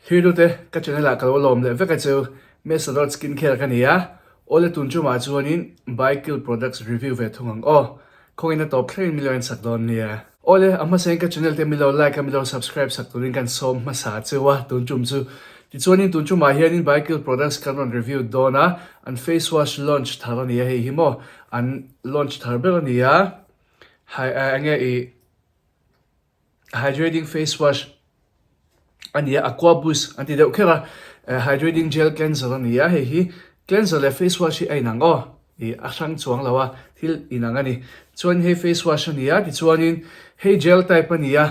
Hlirtute ka channel ah ka lo lawm leh vek a chu Mesadot skin care ka ni a, awle tun chumah chuanin Baikill products review ve thung ang aw, khawngin a tawp thlengin min lo en sak dawn nia. Awle a hmasain ka channel te min lo like a min lo subscribe sak turin kan sawm hmasa cheu a tun chum chu. Tichuanin tun chumah hianin Baikill products kan rawn review dawn a, an face wash launch thar a ni a hei hi maw an launch thar ber a ni a, hai enge ih. Hydrating face wash a ni a, aqua boost an ti deuh kher a, hydrating gel cleanser a ni a, hei hi cleanser leh face wash hi a inang aw, ih a hrang chuang lo a, thil inang a ni. Chuan hei face wash a ni a, tichuanin hei gel type a ni a,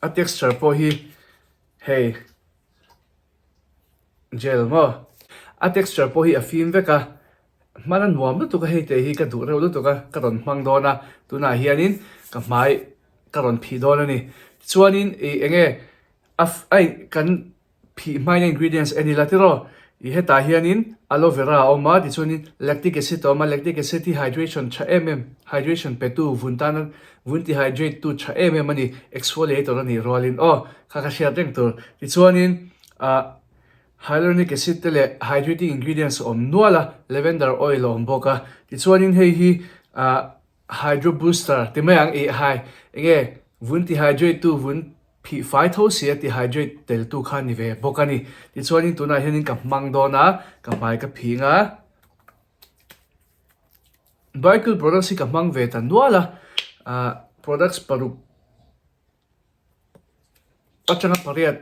a texture pawh hi hei Gel maw? A texture pawh hi a fim vek a, hman a nuam lutuk a hei te hi ka duh reuh lutuk a, ka rawn hmang dawn a, tunah hianin ka hmai ka rawn phih dawn a ni. Tichuanin ih eng nge a a kan phih hmain a ingredients en ila tiraw? Ih hetah hianin aloe vera a awm a, tichuanin lactic acid a awm a, lactic acid hi hydration tha em em, hydration petu vun tana vun ti hydrate tu tha em em a ni, exfoliator a nih rualin aw kha ka hriat reng tur. Tichuanin ah hyaluronic acid te leh hydrating ingredients a awm nual a, lavender oil a awm bawk a, tichuanin hei hi ah hydro booster ti mai ang ih hai enge vun ti hydrate tu vun phih fai tho si a ti hydrate tel tu kha ni ve bawk a ni. Tichuanin tunah hianin ka hmang dawn a, ka hmai ka phing a. Bicycle products hi ka hmang ve ta nual a, ah products paruk atanga pariat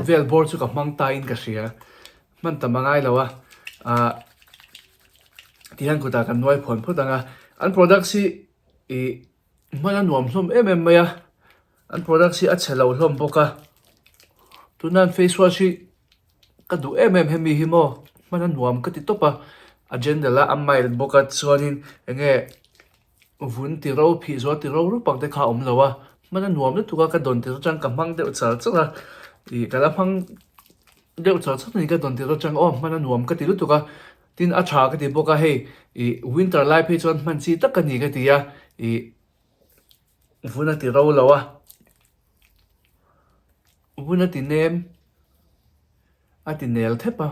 vel bawr chu ka hmang ta in ka hria hman tam a ngai lo a ah tihian kutah kan nuai phawn phawt ang a an products hi ih hman a nuam hlawm em em mai a an products hi a chhe lo hlawm bawk a tuna an face wash hi ka duh em em hemi hi maw hman a nuam ka ti tawp a a gentle a a mild bawk a chuanin eng nge. Vun ti ro phih zual ti ro rup ang te kha a awm lo a, hman a nuam lutuk a ka dawn tir atang ka hmang deuh char char a, ih ka la hmang deuh char char a ni ka dawn tir atang aw hman a nuam ka ti lutuk a, tin a tha ka ti bawk a hei ih winter lai phei chuan hman chi tak a ni ka ti a, ih vun a ti ro lo a, vun a ti nem a ti nel thep a,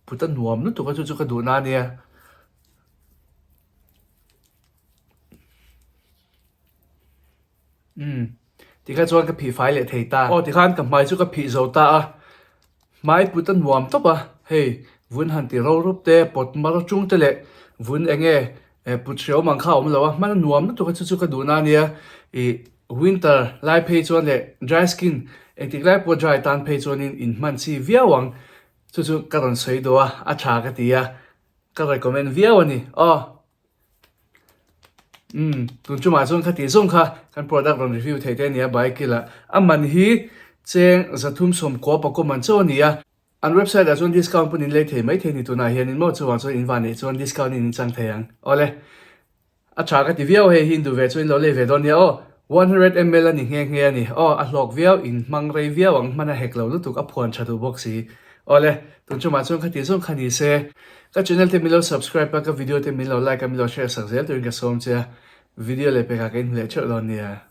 put a nuam lutuk a chu chu ka duhna a nia. Umm tikhan chuan ka phih fai leh thei ta. Aw tikhan ka hmai chu ka phih zo ta a, hmai put a nuam tawp a, hei vun han ti ro rup te, pawt mar chung te leh vun eng nge put hreawm ang kha a awm lo a, hman a nuam lutuk a chu chu ka duhna a nia, ih winter lai phei chuan leh dry skin engtik lai pawh dry tan phei chuanin inhman chi viau ang, chu chu ka rawn sawi duh a, a tha ka ti a. Ka recommend viau a ni aw. Umm tun chumah chuan kha tih zawng kha kan product rawn review theih te a ni a bike lah a man hi cheng 310 pakua man chauh a ni a. An website ah chuan discount pawn in lei thei maithei ni tunah hianin maw chuvang chuan in van neih chuan discount in in chang thei ang. Awle. A tha ka ti viau hei hi in duh ve chu in lo lei ve dawn nia aw. 100 ml a ni nghe nghe a ni aw, a hlawk viau, in hmang rei viau ang hman a hek lo lutuk a phuan tha duh bawk si. Awle, tun chumah chuan kha tih zawng kha ni se. Ka channel te min lo subscribe a, ka video te min lo like a, min lo share sak zel turin ka sawm che a, video leh pekah ka inhmu leh theuh dawn nia.